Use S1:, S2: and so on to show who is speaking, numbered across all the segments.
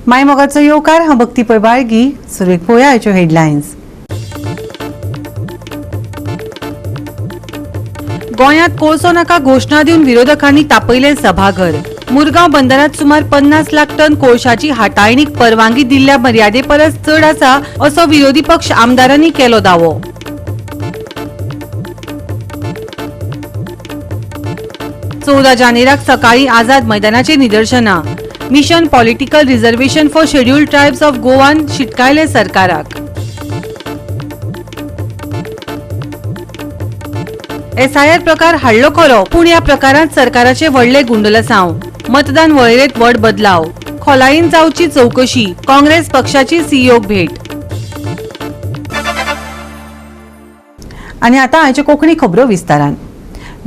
S1: माय मोगाचो येवकार. हांव भक्ती पै बाळगी. सुरवेक पळोवया आयच्यो हेडलायन्स. गोंयांत कोळसो नाका घोशणा दिवन विरोधकांनी तापयलें सभाघर. मुरगांव बंदरात सुमार 50 लाख टन कोळशाची हाताळणीक परवानगी दिल्ल्या मर्यादे परस चड आसा, असो विरोधी पक्ष आमदारांनी केलो दावो. 14 जानेराक सकाळी आझाद मैदानाचेर निदर्शनां. Mission Political Reservation for Scheduled Tribes of गोवान शिटकायले सरकाराक. एसआयआर प्रकार हाडलो खरो, पूण ह्या प्रकारांत सरकाराचे व्हडले गुंडलसांव. मतदान वळेरेंत व्हड बदलाव, खोलायेन जावची चवकशी. काँग्रेस पक्षाची सीईओक भेट. आनी आतां आयच्यो कोंकणी खबरो विस्तारान.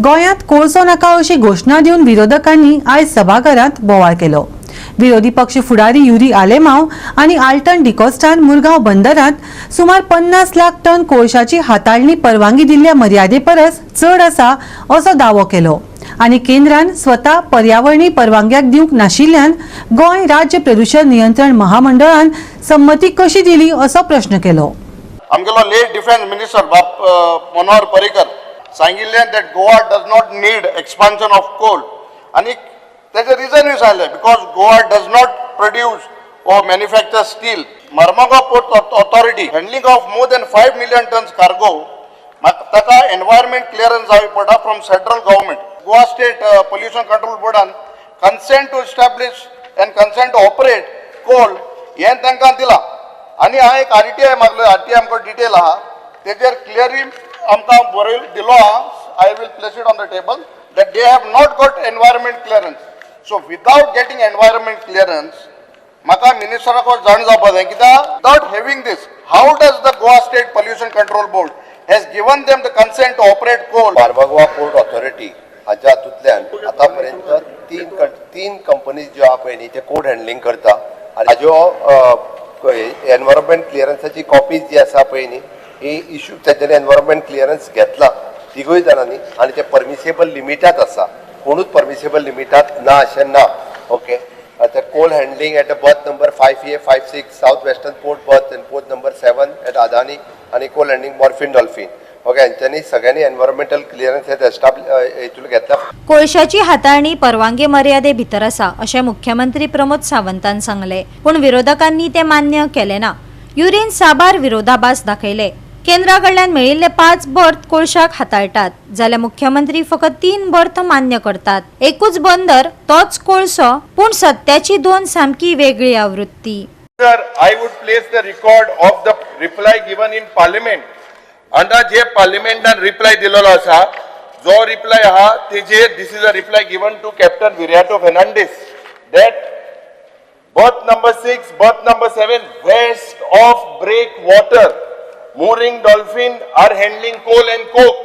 S1: गोंयांत कोळसो नाका अशी घोशणा दिवन विरोधकांनी आयज सभाघरांत बोवाळ केलो. विरोधी पक्ष फुडारी युरी आलेमाव आनी आल्टन डिकॉस्टान मुरगांव बंदरांत सुमार 50 लाख टन कोळशाची हाताळणी परवानगी दिल्ल्या मर्यादे परस चड आसा असो दावो केलो आनी केंद्रान स्वता पर्यावरणी परवानग्याक दिवंक नाशिल्ल्यान गोंय राज्य प्रदूषण नियंत्रण महामंडळान संमती कशी दिली असो प्रश्न केलो.
S2: आमगेलो लेट डिफेन्स मिनिस्टर बाब मनोहर पर्रीकर सांगिल्लें that Goa does not need expansion of coal. आनी तेजें रिजनूय सांगलें, because Goa does not produce or manufacture steel. Marmagao Port Authority handling of more than 5 million tons cargo, ताका एनवायरमेंट क्लियरन्स जाय पडटा from central government. Goa State Pollution Control बोर्डान consent to establish and consent to operate coal हें तांकां दिलां. आनी हांवें एक RTI मागलो. RTI आमकां डिटेल आहा, तेजेर क्लियरली आमकां बरयल दिलो आहा. I will place it on the table that they have not got environment clearance. So without getting environment clearance, म्हाका मिनिस्टराक जाण जावपा जाय, कित्याक without having this, how does the Goa State Pollution Control Board has given them the consent to operate coal?
S3: Marmagao port authority हाच्या हातूंतल्यान आतां पर्यंत तीन कंपनीज ज्यो आहा पळय न्ही, ते कोल हँडलिंग करता आनी हाज्यो एनवायरमेंट क्लियरन्साची कॉपीज जी आसा पळय न्ही, ही इशू तेंच्यांनी एनवायरमेंट क्लियरन्स घेतला तिगूय जाणांनी आनी ते परमिसेबल लिमिटात आसा. कोणूच परमिसेबल लिमिटात ना अशें ना. ओके, आतां coal handling at a berth number 5A, 5, 6, South Western Port berth and port number 7 at Adani आनी कोल हँडलिंग मॉर्फिन डॉल्फिन, ओके, हेंच्यांनी सगळ्यांनी एनवायरमेंटल क्लियरन्स हे हितून घेतला.
S4: कोळशाची हाताळणी परवानगे मर्यादे भितर आसा अशें मुख्यमंत्री प्रमोद सावंतान सांगले, पूण विरोधकांनी ते मान्य केले ना. युरीन साबार विरोधाभास दाखयले. केंद्रा कडल्यान मेळिल्ले पांच बर्थ कोळशाक हाताळटात, जाल्यार मुख्यमंत्री फकत तीन बर्थ मान्य करतात. एकूच बंदर, तोच कोळसो, पूण सत्याची दोन सामकी वेगळी आवृत्ती.
S5: Sir, I would place the record of the reply given in Parliament. आता जे पार्लिमेंटान रिप्लाय दिलेलो आसा, जो रिप्लाय आहा तेजेर, this is a reply given to Captain Viriato Fernandes that berth number 6, berth number 7, west of breakwater, Mooring Dolphin are handling coal and coke.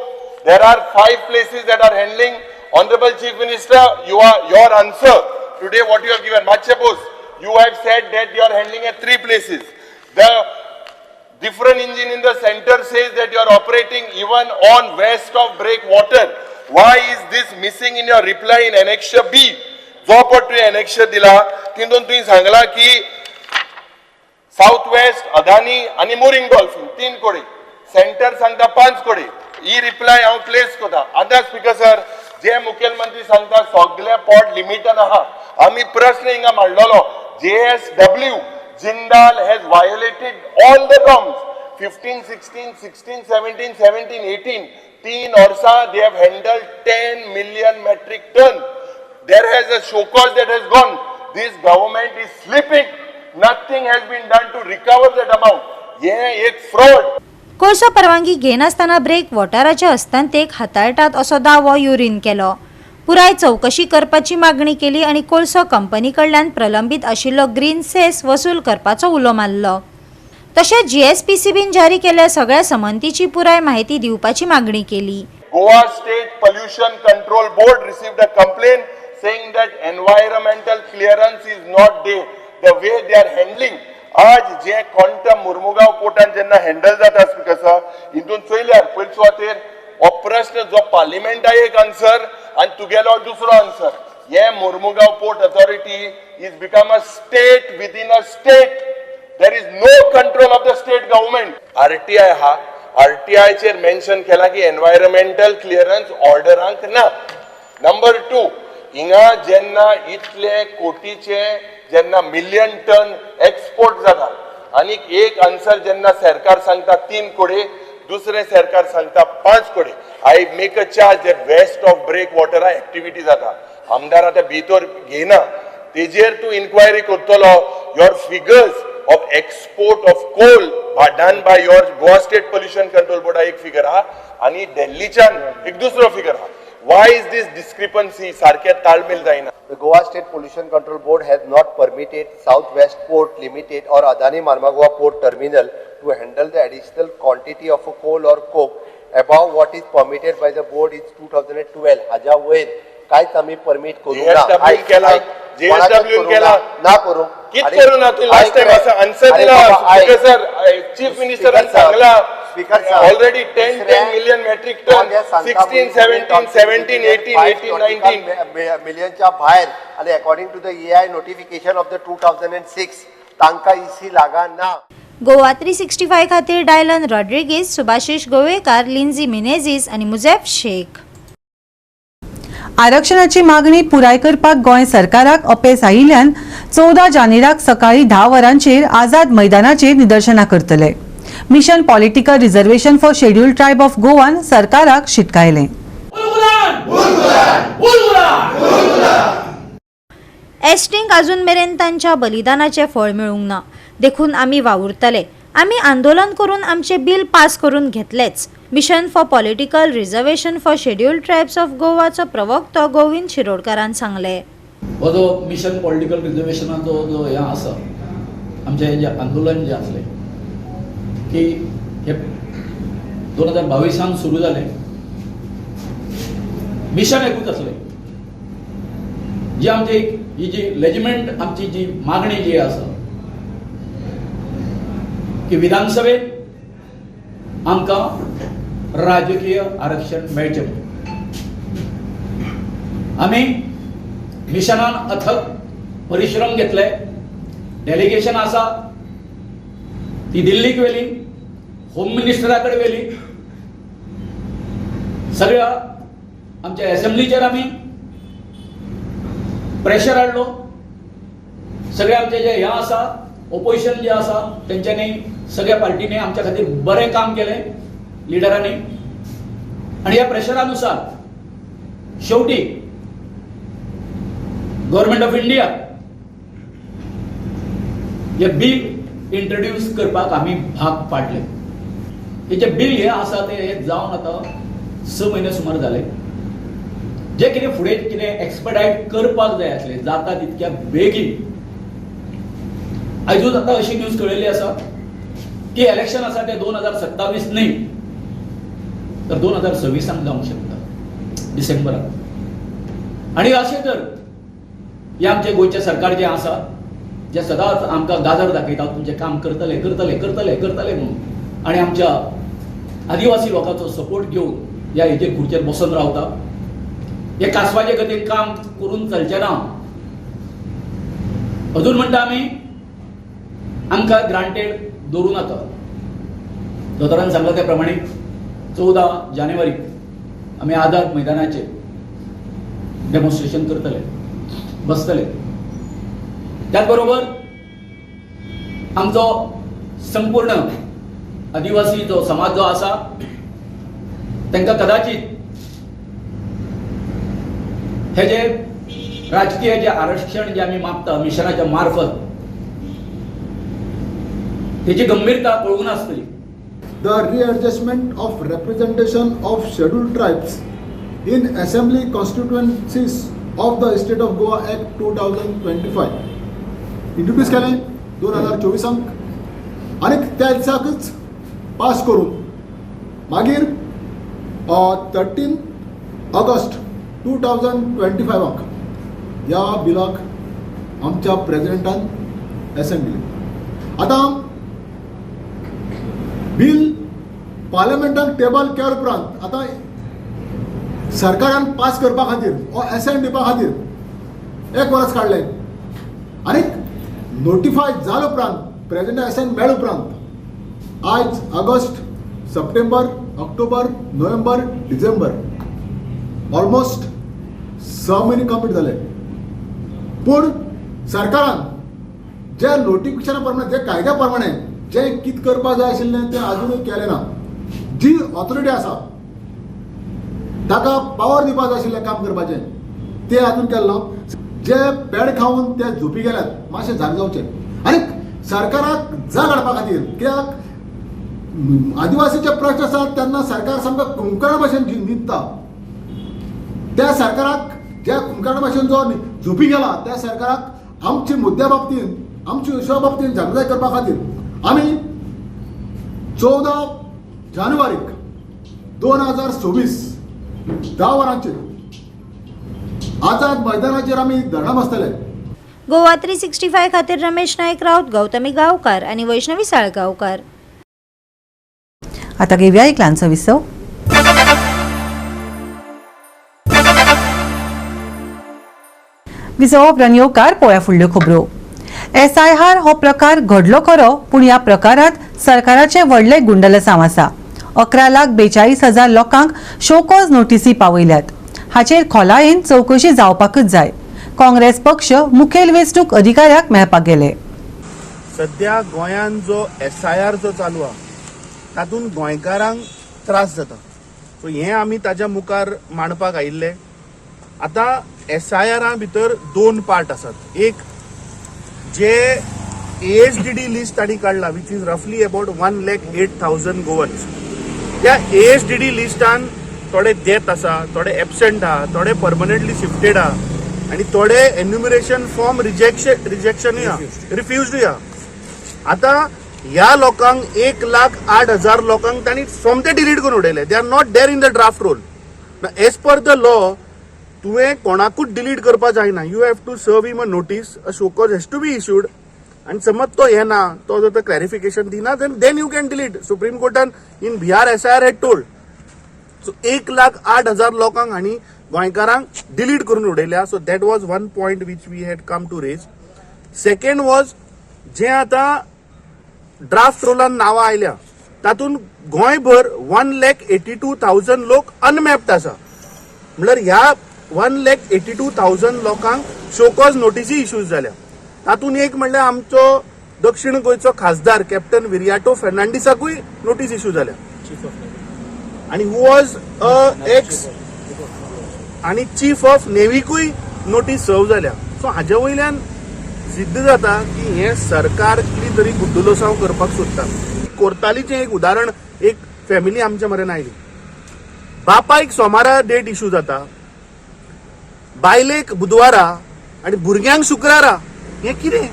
S5: There are five places that are handling. Honorable Chief Minister, you are, your answer today what you have given, much suppose, you have said that you are handling at three places. The different engine in the center says that you are operating even on west of breakwater. Why is this missing in your reply in Annexure B? जो पळय तुवें annexure दिला, तितून तुवें सांगला की south west, Adani आनी mooring dolphin तीन कोडे, सेंटर सांगता पांच कोडे. ही रिप्लाय हांव प्लेस करता. आतां स्पीकर सर, जे मुखेलमंत्री सांगता सगळे पोर्ट लिमिटान आहा, आमी प्रश्न हिंगा मांडलेलो, JSW Jindal has violated all the norms. 15 16, 16 17, 17 18, 3 वर्सां they have handle 10 million metric ton. There has a show cause that has gone. This government is sleeping. Nothing has been done to recover that amount. हे एक fraud.
S4: कोळसो परवानगी घेनासतना break वॉटराच्या अस्तंतेक हाताळटात असो दावो युरीन केलो. पुराय चवकशी करपाची मागणी केली आनी कोळसो कंपनी कडल्यान प्रलंबीत आशिल्लो ग्रीन सेस वसूल करपाचो उलो मारलो. तशेंच जीएसपीसीबीन जारी केल्ल्या सगळ्या समंतीची पुराय माहिती दिवपाची मागणी केली.
S5: Goa State Pollution Control Board received a complaint saying that environmental clearance is not there, the way they are handling. आज जे क्वांटम मुर्मुगाव पोर्टान जेन्ना हँडल जाता, स्पीकर सर, हितून चोयल्यार पयले सुवातेर हो प्रश्न जो पार्लिमेंटा एक आन्सर आनी तुगेलो दुसरो आन्सर. हे Mormugao Port Authority is become a state within a state. There is no control of the state government. RTI हा, आरटीआयचेर मेन्शन केला की एनवायरमेंटल क्लियरन्स ऑर्डरांक ना. नंबर टू, हिंगा जेन्ना इतले कोटीचे जेन्ना मिलियन टन एक्सपोर्ट जाता आनी एक आन्सर जेन्ना सरकार सांगता 3 कोटी, दुसरें सरकार सांगता 5 कोटी. I make a charge that west of break वॉटरा activity जाता. आमदार आतां भितर घेयना, तेजेर तूं इन्क्वायरी करतलो. Your figures of export of coal done by your Goa State Pollution Control बोर्डा एक फिगर आहा आनी दिल्लीच्यान एक दुसरो फिगर आहा. Why is this discrepancy? सारकें ताळमेल जायना.
S3: The Goa State Pollution Control Board has not permitted South West Port Limited or Adani Marmagoa Port Terminal to handle the additional quantity of coal or coke above what is permitted by the board in 2012. हाज्या वयर कांयच आमी permit करूंक ना.
S5: JSW
S3: आयक,
S5: केला.
S3: आयक.
S5: JSW
S3: कोणाकच करूंक
S5: केला.
S3: ना. ना करूंक.
S5: कित
S3: आनी
S5: करू ना तूं? लास्ट
S3: आयक
S5: टायम
S3: रे.
S5: असं आन्सर
S3: अरे
S5: दिला.
S3: बाबा, आयक.
S5: स्पीकर सर, चीफ मिनिस्टरान
S3: स्पीकर सर,
S5: सांगला
S3: स्पीकर सर,
S5: ऑलरेडी 10
S3: दुसऱ्या
S5: 10 मिलियन मेट्रिक टन, 16, 17, 17, 18, 18, 19.
S3: मिलियनच्या भायर आणि according to the EIA notification of the 2006 तांकां इसी लागा ना.
S4: गोवा 365 खातीर डायलन रॉड्रिगीज, सुभाषिश गोवेकार, लिंझी मिनेझिस आनी मुझेफ शेख.
S1: आरक्षणाची मागणी पुराय करपाक गोंय सरकाराक अपेस आयिल्ल्यान 14 जानेराक सकाळी 10 वरांचेर आझाद मैदानाचेर निदर्शनां करतले. Mission Political Reservation for Scheduled Tribe of गोवान सरकाराक शिटकायलें.
S4: एसटींक अजून मेरेन तांच्या बलिदानाचें फळ मेळूंक ना, देखून आमी वावुरतले. आमी आंदोलन करून आमचें बील पास करून घेतलेच, Mission for Political Reservation for Scheduled Tribes of गोवाचो प्रवक्तो Govind शिरोडकारान सांगलें.
S6: हो जो मिशन पॉलिटिकल रिजर्वेशनाचो जो हें आसा, आमचें हें जें आंदोलन जें आसलें की हे 2022ान सुरू जालें. मिशन एकूच आसलें, जी आमची ही जी लेजिटमेट आमची जी मागणी जी आसा की विधानसभेत आमकां राजकीय आरक्षण मेळचें म्हणून. आमी मिशनान अथक परिश्रम घेतले. डेलिगेशन आसा ती दिल्लीक व्हेली, होम मिनिस्टरा कडेन व्हेली. सगळ्या आमच्या एसेंब्लीचेर आमी प्रेशर हाडलो. सगळे आमचे जे हें आसा, ओपोजिशन जे आसा, तेंच्यांनी सगळ्या पार्टींनी आमच्या खातीर बरें काम केलें, लिडरांनी. आनी ह्या प्रेशरा नुसार शेवटी गव्हर्मेंट ऑफ इंडिया हे बील इंट्रोड्यूस करपाक आमी भाग पाडले. हेजे बील हे आसा ते हे जावन आतां 6 म्हयने सुमार जाले. जे कितें फुडें कितें एक्सपेडायट करपाक जाय आसलें जाता तितक्या बेगीन. आयजूच आतां अशी न्यूज कळिल्ली आसा की इलेक्शन आसा ते 2027 न्ही तर 2026ांक जावंक शकता, डिसेंबराक. आनी अशें तर हे आमचें गोंयचें सरकार जें आसा, जे सदांच आमकां गाजर दाखयता, तुमचें काम करतले, करतले, करतले, करतले म्हणून, आनी आमच्या आदिवासी लोकांचो सपोर्ट घेवन ह्या हेजेर खुर्चेर बसून रावता, हे कासवाचे गतीन काम करून चलचें ना. अजून म्हणटा आमी, आमकां ग्रांटेड दवरूं नाका. दोतोरान सांगला त्या प्रमाणे 14 जानेवारी आमी आझाद मैदानाचेर डेमॉन्स्ट्रेशन करतले, बसतले. त्याच बरोबर आमचो संपूर्ण आदिवासी जो समाज जो आसा, तांकां कदाचित हे जे राजकीय जे आरक्षण जे आमी मागता मिशनाच्या मार्फत, तेची गंभीरता कळूंक नासतली.
S7: The readjustment of representation of Scheduled Tribes in Assembly constituencies of the State of Goa Act 2025 introduce केलें 2024ांक आनी त्या दिसाकच पास करून मागीर 13 ऑगस्ट 2025ाक ह्या बिलाक आमच्या प्रेजिडेंटान एसेंट दिली. आतां बील पार्लमेंटान टेबल केल्या उपरांत आतां सरकारान पास करपा खातीर ओ एसेंट दिवपा खातीर एक वर्स काडलें आनी नोटिफाय जाले उपरांत प्रेजिडेंट एसेंट मेळ्ळे उपरांत आयज August, September, October, November, December, almost 6 म्हयने कंप्लीट जाले. पूण सरकारान जे नोटिफिकेशना प्रमाणे, जे कायद्या प्रमाणे जे कितें करपाक जाय आशिल्लें तें आजुनूय केलें ना. जी ऑथॉरिटी आसा ताका पावर दिवपाक जाय आशिल्लें काम करपाचें, तें आजून केलें ना. जे पेड खावन ते झोपी गेल्यात मातशें जागे जावचें आनी सरकाराक जाग हाडपा खातीर, कित्याक आदिवासीचे प्रश्न आसात तेन्ना सरकार सामको कुंकर्णा भाशेन न्हिदता. त्या सरकाराक ज्या कुंकर्णा भाशेन जो झोपी गेला त्या सरकाराक आमचे मुद्द्या बाबतींत, आमच्या विशया बाबतींत जागृताय करपा खातीर आमी 14 जानेवारीक 2026 10 वरांचेर आझाद मैदानाचेर आमी धरणां बसतले.
S4: गोवा 365 खातीर रमेश नायक राऊत, गौतमी गांवकार आनी वैष्णवी साळगांवकार.
S1: आता घेऊया एक ल्हानसो विसव. विसवा उपरांत येवकार पळोवया फुडल्यो खबरो. एसआयआर हो प्रकार घडलो खरो, पूण ह्या प्रकारांत सरकाराचें व्हडलें गुंडलसांव आसा. 11,42,000 लोकांक शोकॉज नोटीसी पावयल्यात. हाचेर खोलायेन चवकशी जावपाकच जाय. काँग्रेस पक्ष मुखेल वेंचणूक अधिकाऱ्याक मेळपाक गेले.
S8: सध्या गोंयांत जो एसआयआर जो चालू आसा तातूंत गोंयकारांक त्रास जाता, सो हें आमी ताच्या मुखार मांडपाक आयिल्ले. आतां एसआयआरा भितर दोन पार्ट आसात. एक जे एएसडीडी लिस्ट तांणी काडला, which is रफली अबाउट 1,08,000 गोवन्स. त्या एएसडीडी लिस्टान थोडे डेथ आसा, थोडे एबसेंट आहा, थोडे परमनंटली शिफ्टेड आहा आनी थोडे एन्युमरेशन फॉर्म रिजेक्शनूय आहा, रिफ्युजडूय आहा. आतां ह्या लोकांक 1,08,000 लोकांक तांणी सोमते डिलीट करून उडयले. They are not there in the draft roll. As per the law तुवें कोणाकूच डिलीट करपाक जायना. You have to serve him a notice, a show cause has to be issued. आनी समज तो येना, तो जर क्लॅरिफिकेशन दिना, then you can delete. Supreme कोर्टान in Bihar SIR had told. So 1,08,000 लोकांक हांणी गोंयकारांक डिलीट करून उडयल्या. So that was one point which we had come to raise. Second was जे आतां ड्राफ्ट रोलान नांवां आयल्या तातूंत गोंयभर 1,82,000 लोक अनमॅप्ड आसा. म्हणल्यार ह्या 1,82,000 लोकांक शोकॉज नोटीसी इश्यूज जाल्या. तातूंत एक म्हणल्यार आमचो दक्षिण गोंयचो खासदार कॅप्टन विरियाटो फेर्नांडीसाकूय नोटीस इश्यू जाल्या आनी who was a x आनी चीफ ऑफ नेव्हीकूय नोटीस सर्व जाल्या. सो हाजे वयल्यान सिद्ध जाता की हें सरकार कितें तरी गुड्डुलोसांव करपाक सोदता. कोर्तालीचें एक उदाहरण, एक फॅमिली आमच्या मरेन आयली. बापायक सोमारा डेट इश्यू जाता, बायलेक बुधवारा आनी भुरग्यांक शुक्रारा. हें कितें?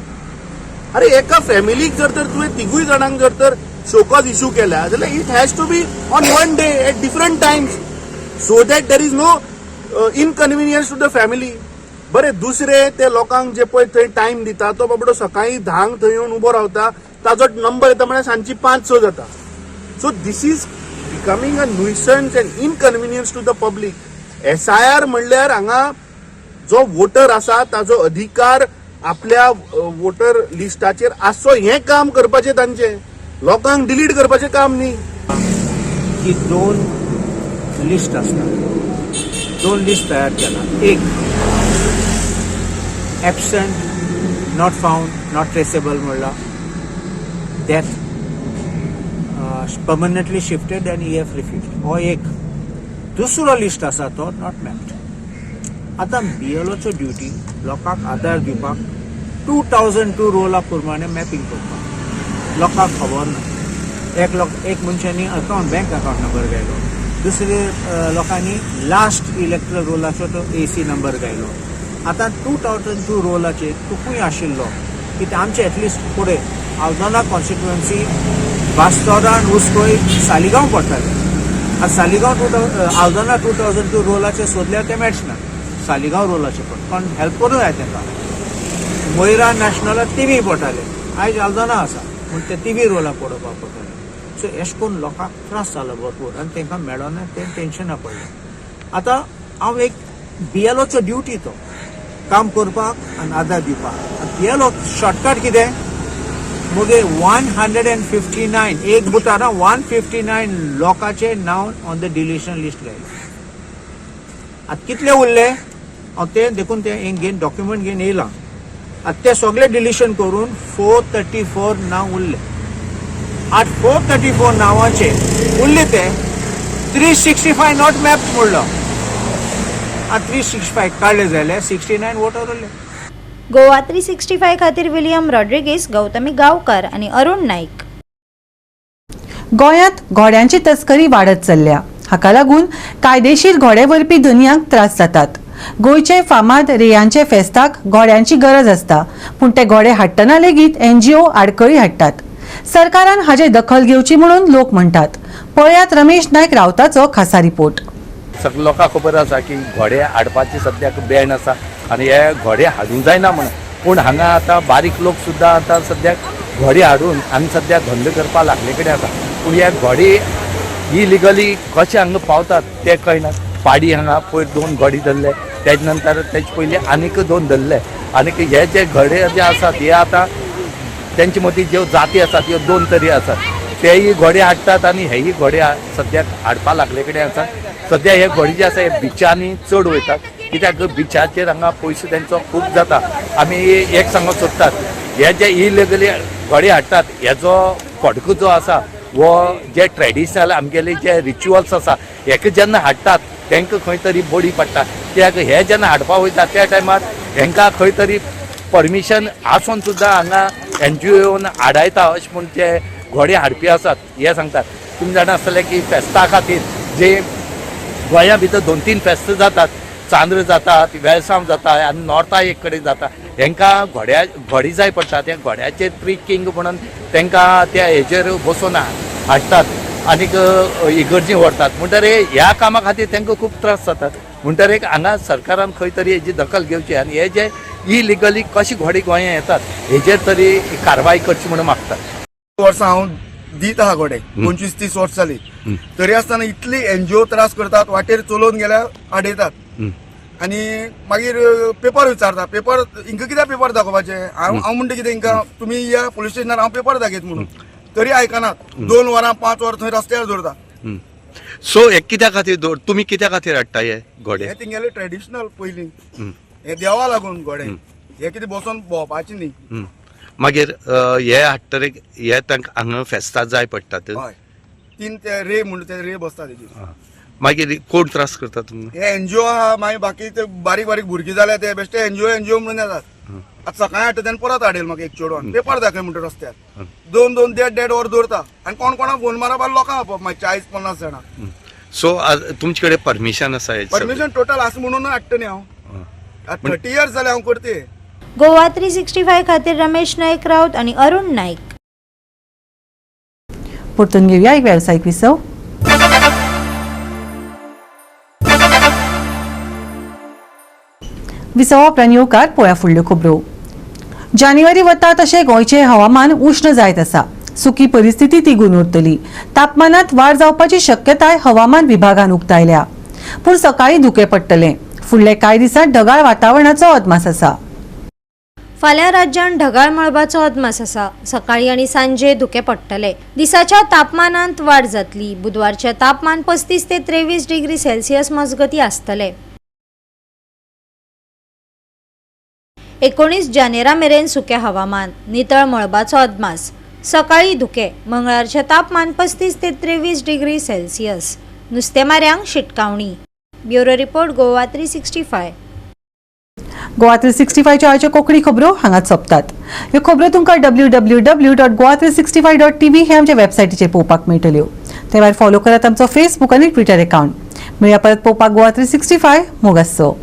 S8: अरे एका फॅमिलीक जर तर तुवें तिगूय जाणांक जर तर शोकॉज इश्यू केल्या जाल्यार it has to be on one day at different times so that there is no inconvenience to the family. बरें, दुसरे ते लोकांक जे पळय थंय टायम दिता तो बाबडो सकाळीं 10क थंय येवन उबो रावता, ताजो नंबर येता म्हळ्यार सांजची 5-6 जाता. So this is becoming a nuisance and inconvenience to the public. SIR म्हणल्यार हांगा जो वोटर आसा ताजो अधिकार आपल्या वोटर लिस्टाचेर आसचो हें काम करपाचें तांचें, लोकांक डिलीट करपाचें काम न्ही.
S9: की दोन लिस्ट आसता, दोन लिस्ट तयार केला. एक absent, not found, not traceable म्हणला, death, permanently shifted and EF refuse, हो एक. दुसरो लिस्ट आसा तो not mapped. आतां बीएलओचो ड्युटी लोकांक आदार दिवपाक 2002 रोला प्रमाणे मॅपिंग करपाक. लोकांक खबर ना. एक मनशांनी अकावंट, बँक अकावंट नंबर घायलो, दुसरे लोकांनी लास्ट इलेक्ट्रल रोलाचो तो एसी नंबर घायलो. आतां 2002 रोलाचेर तूं खंय आशिल्लो की आमचे एटलिस्ट फुडें आल्दोना कॉन्स्टिट्युएन्सी बास्तोडा उसकोय सालिगांव पडटाले. आतां सालिगांव आल्दोना 2002 रोलाचेर सोदल्यार तें मॅच ना सालिगांव रोलाचेर, पण कोण हेल्प करूं जाय तांकां. मोयरा नॅशनलाक तिवी पडटाले, आयज आल्दोना आसा पूण ते तिवी रोला पडोवपाक पडटले. सो एशें करून लोकांक त्रास जालो भरपूर आनी तांकां मेळना तें टेंशना पडलें. आतां हांव एक बीएलओचो ड्युटी तो काम करपाक आनी आदार दिवपाक. आनी हे लोक शॉर्टकट कितें मगे 159 एक बुथा ना 159 लोकांचे नांव ऑन the deletion list घायले. आतां कितले उरले हांव ते देखून ते हें घेवन डॉक्युमेंट घेवन येयलां. आतां ते सगळे डिलिशन करून 434 नांव उरले. आतां 434 नांवाचे उरले ते 365 not map म्हणलो. आतां 365 काडले जाल्यार 69 वोटर उरले.
S4: गोवा 365 खातीर विलियम रॉड्रिगीस, गौतमी गांवकर आनी अरुण नाईक.
S1: गोंयांत घोड्यांची तस्करी वाडत चल्ल्या. हाका लागून कायदेशीर घोडे व्हरपी धनयांक त्रास जातात. गोंयचे फामाद रेयांचे फेस्ताक घोड्यांची गरज आसता, पूण ते घोडे हाडटना लेगीत एनजीओ आडखळी हाडटात. सरकारान हाजे दखल घेवची म्हणून लोक म्हणटात. पळयात रमेश नायक रावताचो खासा रिपोर्ट.
S10: सगळ्या लोकांक खबर आसा की घोडे हाडपाची सद्याक बॅन आसा आनी हे घोडे हाडूंक जायना म्हणून, पूण हांगा आतां बारीक लोक सुद्दां आतां सद्याक घोडे हाडून हांगा सद्याक धंदो करपाक लागले कडेन आसा. पूण हे घोडे इलिगली कशे हांगा पावतात ते कळना. पाडी हांगा पयर 2 घोडे धरले, तेजे नंतर तेजे पयलीं आनीक 2 धरले. आनीक हे जे घोडे जे आसात हे आतां तेंचे मदीं ज्यो जाती आसात त्यो 2 तरी आसात, तेय घोडे हाडटात आनी हेय घोडे सद्याक हाडपाक लागले कडेन आसात. सद्या हे घोडे जे आसा हे बिचांनी चड वयतात, कित्याक बिचाचेर हांगा पयसो तेंचो खूब जाता. आमी एक सांगूंक सोदतात, हे जे इलिगली घोडे हाडटात हेजो फटको जो आसा वो जे ट्रेडिशनल आमगेले जे रिच्युअल्स आसा हेका जेन्ना हाडटात तांकां खंय तरी बडी पडटा. कित्याक हे जेन्ना हाडपाक वयता त्या टायमार हेंकां खंय तरी परमिशन आसून सुद्दां हांगा एनजीओन आडायता अशें म्हूण जे घोडे हाडपी आसात हे सांगतात. तुमी जाणा आसतले की फेस्ता खातीर जे गोंया भितर 2-3 फेस्त जातात, चांद्र जातात, वेलसांव जाता आनी नॉर्था एक कडेन जाता, हेंकां घोडे जाय पडटा. त्या घोड्याचेर ट्रिकींग म्हणून तांकां त्या हेजेर बसोवन हाडटात आनीक इगर्जी व्हरतात. म्हणटरी ह्या कामा खातीर तांकां खूब त्रास जातात. म्हणटरी एक हांगा सरकारान खंय तरी हेजी दखल घेवची आनी हे जे इलिगली कशे घोडे गोंयांत येतात हेजेर तरी कारवाय करची म्हणून मागतात.
S11: वर्सां हांव दीत आहा घोडे, 25-30 वर्सां जाली, तरी आसतना इतली एनजीओ त्रास करतात. वाटेर चलोवन गेल्यार आडयतात आनी मागीर पेपर विचारता. पेपर हिंका कित्याक पेपर दाखोवपाचे? हांव म्हणटा कितें हिंका, तुमी या पुलीस स्टेशनार, हांव पेपर दाखयत म्हणून, तरी आयकनात. 2 वरां 5 वरां थंय रस्त्यार दवरता.
S10: सो हे कित्या खातीर तुमी कित्या खातीर हाडटा हे घोडे?
S11: हे तेंगेले ट्रेडिशनल पयलीं, हे देवा लागून घोडे, हे कितें बसोन भोंवपाचे न्ही.
S10: मागीर हे हाडटरे हे तांकां हांगा फेस्ता जाय पडटात.
S11: हय, 3 ते रे म्हणटा ते रे बसता तेजेर.
S10: मागीर कोण त्रास करता तुमकां?
S11: हे एनजीओ आहा, मागीर बाकी ते बारीक बारीक भुरगीं जाल्या ते बेश्टे एनजीओ एनजीओ म्हणून येतात. आतां सकाळी हाडटा तेन्ना परत हाडेल म्हाका एक चेडवान, पेपर दाखय म्हणटा रस्त्यार. 2-2 1.5-1.5 वर दवरता आनी कोण कोणाक फोन मारप आनी लोकांक आपोवप मागीर 40-50 जाणां.
S10: सो तुमचे कडेन परमिशन आसा?
S11: परमिशन टोटल आसा म्हणून हाडटा न्ही हांव. 30 इयर्स जाले हांव करते.
S4: गोवा 365 खातीर रमेश नाईक राऊत आनी अरुण नाईक.
S1: परतून घेऊया एक व्यावसायिक विसव. विसवा उपरांत येवकार पळोवया फुडल्यो खबरो. जानेवारी वता तशें गोंयचें हवामान उश्ण जायत आसा. सुकी परिस्थिती तिगून उरतली. तापमानात वाड जावपाची शक्यताय हवामान विभागान उक्तायल्या, पूण सकाळीं धुकें पडटलें. फुडले कांय दिसांत ढगाळ वातावरणाचो अदमास आसा.
S4: फाल्यां राज्यांत ढगाळ मळबाचो अदमास आसा. सकाळी आनी सांजे धुकें पडटले. दिसाच्या तापमानांत वाड जातली. बुधवारचें तापमान 35 ते 23 डिग्री सेल्सियस मजगतीं आसतलें. 19 जानेरा मेरेन सुकें हवामान, नितळ मळबाचो अदमास. सकाळी धुकें. मंगळारचें तापमान 35 ते 23 डिग्री सेल्सियस. नुस्तेमाऱ्यांक शिटकावणी. Bureau report, Goa 365.
S1: Goa 365च्यो आयच्यो कोंकणी खबरो हांगाच सोंपतात. ह्यो खबरो तुमकां www.goa365.tv हे आमच्या वेबसायटीचेर पळोवपाक मेळटल्यो. ते भायर फॉलो करात आमचो फेसबूक आनी ट्विटर एकावंट. मेळया परत पळोवपाक गोवा 365. मोग आसचो.